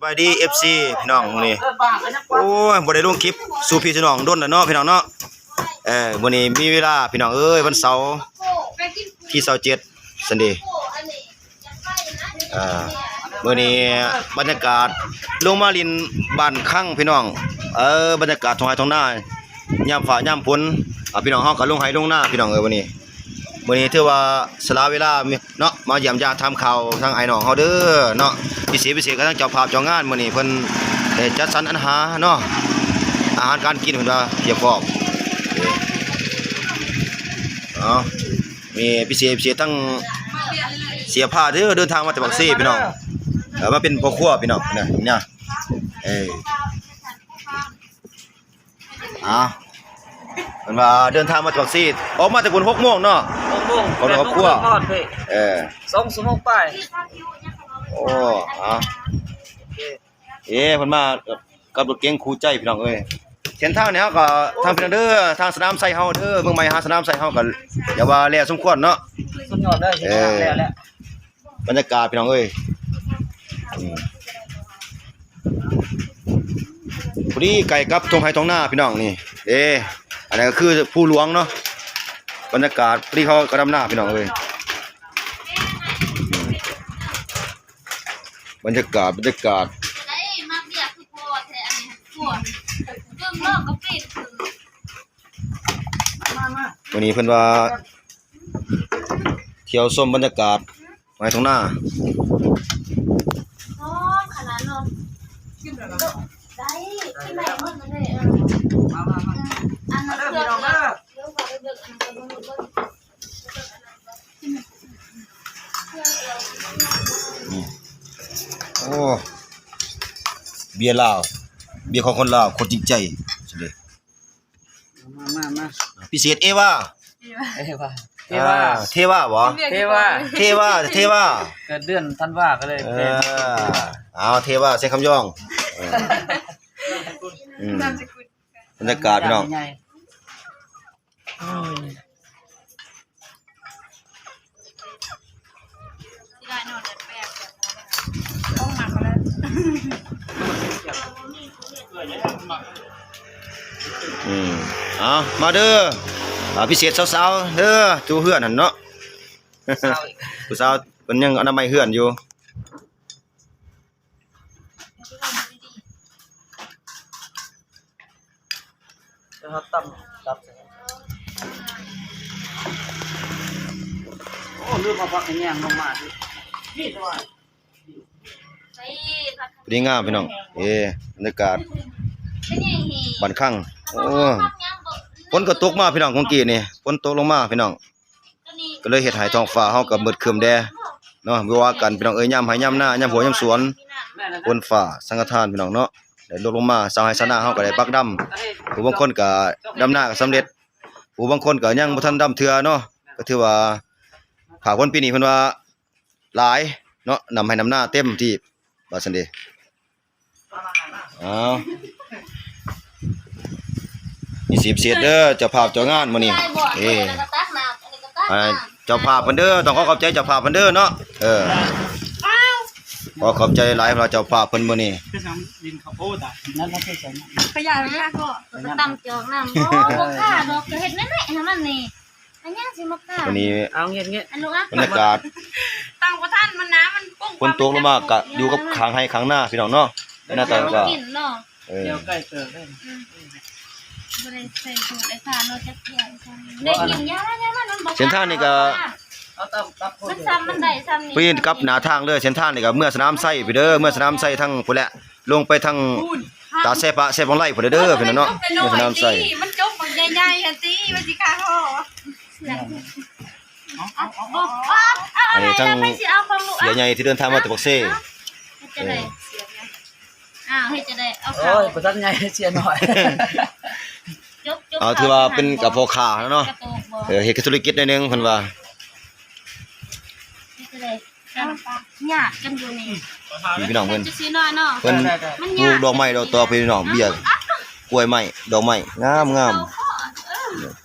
ບາຍດີ ເອັຟຊີ ພີ່ນ້ອງ ມື້ນີ້ ໂອ້ຍ ບໍ່ໄດ້ລົງຄລິບສູ່ພີ່ສູ່ນ້ອງດົນແລ້ວເນາະ ພີ່ນ້ອງເນາະ. ເອີ ມື້ນີ້ມີເວລາ ພີ່ນ້ອງເອີຍ ວັນເສົາທີຊາວເຈັດ ຊັນເດ. ເອີ ມື້ນີ້ບັນຍາກາດລົງມາຫຼິ້ນບ້ານຄັງ ພີ່ນ້ອງເອີຍ ບັນຍາກາດທົ່ງໄຮ່ທົ່ງນາ ຍາມຟ້າຍາມຝົນ ພີ່ນ້ອງເຮົາກໍລົງໄຮ່ລົງນາ ພີ່ນ້ອງເອີຍ ມື້ນີ້ ມື້ນີ້ຖືວ່າສະຫຼະເວລາເນາະ ມາຢ້ຽມຢາມຖາມຂ່າວທາງອ້າຍນ້ອງເຮົາເດີເນາະ. ພິເສດ ພິເສດກໍທັງເຈົ້າພາບເຈົ້າງານ ມື້ນີ້ເພິ່ນໄດ້ຈັດສັນອາຫານເນາະ ອາຫານການກິນເພິ່ນວ່າພຽບພ້ອມ. ເອົາ ມີພິເສດ ພິເສດທັງເສຍພາເດີ ເດີນທາງມາແຕ່ປາກເຊ ພີ່ນ້ອງ ເອີ ມາເປັນພໍ່ຄົວ ພີ່ນ້ອງ ນະ ນະ ເອີ ອາ ເພິ່ນວ່າເດີນທາງມາຈາກປາກເຊ ອອກມາແຕ່ພຸ້ນຫົກໂມງເນາະ ຫົກໂມງ ອອກມາກັບຄອບຄົວ ແປດໂມງເກີບຮອດເວີ້ຍ ເອີ ສອງຊົ່ວໂມງປາຍ ໂອ້ ອາ ເອີ ເພິ່ນມາກັບລົດເກັງຄູ່ໃຈ ພີ່ນ້ອງເອີຍ. ເສັ້ນທາງນີ້ເຮົາກໍ ທາງພີ່ນ້ອງເດີ ທາງສະໜາມໄຊເຮົາເດີ ເມືອງໃໝ່ຫາສະໜາມໄຊເຮົາກໍ ຢ່າວ່າແລ່ສົມຄວນເນາະ ສຸດຍອດເລີຍ ເອີ ເສັ້ນທາງແລ້ວແຫຼະ ບັນຍາກາດ ພີ່ນ້ອງເອີຍ ອືມ ພໍດີໃກ້ກັບທົ່ງໄຮ່ທົ່ງນາ ພີ່ນ້ອງ ນີ້ເດ້ ອັນນັ້ນກໍຄືພູຫຼວງເນາະ ບັນຍາກາດ ພໍດີເຂົາກໍດຳນາ ພີ່ນ້ອງເອີຍ ບັນຍາກາດ ບັນຍາກາດ ມື້ນີ້ເພິ່ນວ່າທ່ຽວຊົມບັນຍາກາດ ໄຮ່ທົ່ງນາ ຫອມຂະໜາດເນາະ ໄດ້ ກິນໄດ້ໝົດເລີຍ ເອີ ມາ ມາ ມາ ອັນນັ້ນເຄື່ອງເດີ ເດີ ເດີ ອັນນັ້ນກໍບໍ່ຮູ້ເບິ່ງ ອືມ ໂອ້ ເບຍລາວ ເບຍຂອງຄົນລາວ ຄົນຈິງໃຈ ມາ ມາ ມາ ພິເສດເອວາ ເອວາ ເທວາ ອ່າ ເທວາບໍ? ເທວາ ເທວາ ເທວາ ເກີດເດືອນທັນວາກໍເລີຍ ເອີ ເປັນເທວາ ເອົາ ເທວາ ແສງຄຳຍອງ ເອີ ອືມ ນາມສະກຸນ ບັນຍາກາດ ພີ່ນ້ອງ ອືມ ຊິໄດ້ນອນແປກໆ ຕ້ອງມັກແລ້ວ ອືມ ເອົາ ມາເດີ ອ່າ ພິເສດສາວໆເດີ ຢູ່ເຮືອນຫັ້ນເນາະ ຜູ້ສາວອີກ ຜູ້ສາວເພິ່ນຍັງອະນາໄມເຮືອນຢູ່. ແລ້ວເຮົາຕຳ ຕຳໃສ່ ໂອ້ ລືມເອົາຜັກຂະແຍງລົງມາ ນີ້ ນີ້ ດີງາມ ພີ່ນ້ອງ ເອີ ບັນຍາກາດບ້ານຄັງ ໂອ້ ຝົນກໍຕົກມາ ພີ່ນ້ອງ ເມື່ອກີ້ນີ້ ຝົນຕົກລົງມາ ພີ່ນ້ອງ. ກໍເລີຍເຮັດໃຫ້ທ້ອງຟ້າເຮົາກໍມືດຄຶ້ມແດ່ເນາະ ບໍ່ວ່າກັນພີ່ນ້ອງເອີຍ ຍາມໄຮ່ຍາມນາ ຍາມຫົວຍາມສວນ ຝົນຟ້າສັງກະທານພີ່ນ້ອງເນາະ ໄດ້ຕົກລົງມາ ຊາວໄຮ່ຊາວນາເຮົາກໍໄດ້ປັກດຳ ຜູ້ບາງຄົນກໍດຳນາກໍສຳເລັດ ຜູ້ບາງຄົນກໍຍັງບໍ່ທັນດຳເທື່ອເນາະ ກໍຖືວ່າ ພາກຝົນປີນີ້ເພິ່ນວ່າຫຼາຍເນາະ ນຳໄຮ່ນຳນາເຕັມທີ່ ວ່າຊັ້ນເດ. ອ້າວ ມີສິບເສດເດີ ເຈົ້າພາບເຈົ້າງານມື້ນີ້ ເອີ ອັນນັ້ນກໍຕັກນ້ຳ ອັນນີ້ກໍຕັກນ້ຳ ອ່າ ເຈົ້າພາບເພິ່ນເດີ ຕ້ອງຂໍຂອບໃຈເຈົ້າພາບເພິ່ນເດີເນາະ ເອີ ຂໍຂອບໃຈຫຼາຍໆ ເຈົ້າພາບເພິ່ນມື້ນີ້ ຄືຫຍັງດິນເຂົ້າໂພດອ່ະ ນັ້ນມັນຄືຫຍັງ ຂະຫຍາດມັນຍາກເນາະ ຕຳຈອກນ້ຳ ບໍ່ ບໍ່ກ້າດອກ ກໍເຮັດແນ່ໆ ໃຫ້ມັນນີ້ ອັນຫຍັງຊິມາກ້າ ວັນນີ້ ເອົາເງີຍດໆ ອັນລູກອະ ບັນຍາກາດ ຕັ້ງບໍ່ທັນ ມັນໜາ ມັນປົງ ຝົນຕົກລົງມາກະຢູ່ກັບຂ້າງໄຮ່ຂ້າງນາພີ່ນ້ອງເນາະ ໜ້າຕາກໍ ກິນເນາະ ເອີ ດຽວໃກ້ເຕີບເດ້ ອືມ ບໍ່ໄດ້ໃສ່ສູດໄອ້ສານເນາະ ຈັກເທື່ອ ໄດ້ກິນຢາລະ ຢາມັນ ມັນບໍ່ ເສັ້ນທາງນີ້ກໍ ເອົາຕຳ ຕຳ ມັນຊ້ຳ ມັນໄດ້ຊ້ຳນີ້ ພີ້ກັບໜ້າທາງເລີຍ ເສັ້ນທາງນີ້ກໍເມືອສະໜາມໄຊພຸ້ນເດີ ເມືອສະໜາມໄຊທາງພຸ້ນແຫຼະ ລົງໄປທາງ ຕາແຊພະ ແຊບອງໄລພຸ້ນເດີ ພີ່ນ້ອງເນາະ ເມືອສະໜາມໄຊ ມັນຈົກບັກໃຫຍ່ໆຫັ້ນຕິ ມັນຊິຄາຫໍ ອັນນີ້ທັງເສຍໃຫຍ່ທີ່ເດີນທາງມາແຕ່ປາກເຊ ເຮັດຈັ່ງໃດ ອ້າວ ເຮັດຈັ່ງໃດ ເອົາ ໂອ້ຍ ບໍ່ທັນໃຫຍ່ ເສຍໜ້ອຍ ຈົກ ຈົກ ເອົາ ຖືວ່າເປັນກັບພໍ່ຄ້າແລ້ວເນາະ ເອີ ເຮັດທຸລະກິດໜ້ອຍໜຶ່ງເພິ່ນວ່າ ເຮັດຈັ່ງໃດ ຍາດກັນຢູ່ນີ້ ນີ້ພີ່ນ້ອງເພິ່ນ ເພິ່ນປູກດອກໄມ້ດອກຕອກ ພີ່ນ້ອງ ເບ້ຍ ກ້ວຍໄມ້ ດອກໄມ້ ງາມໆ.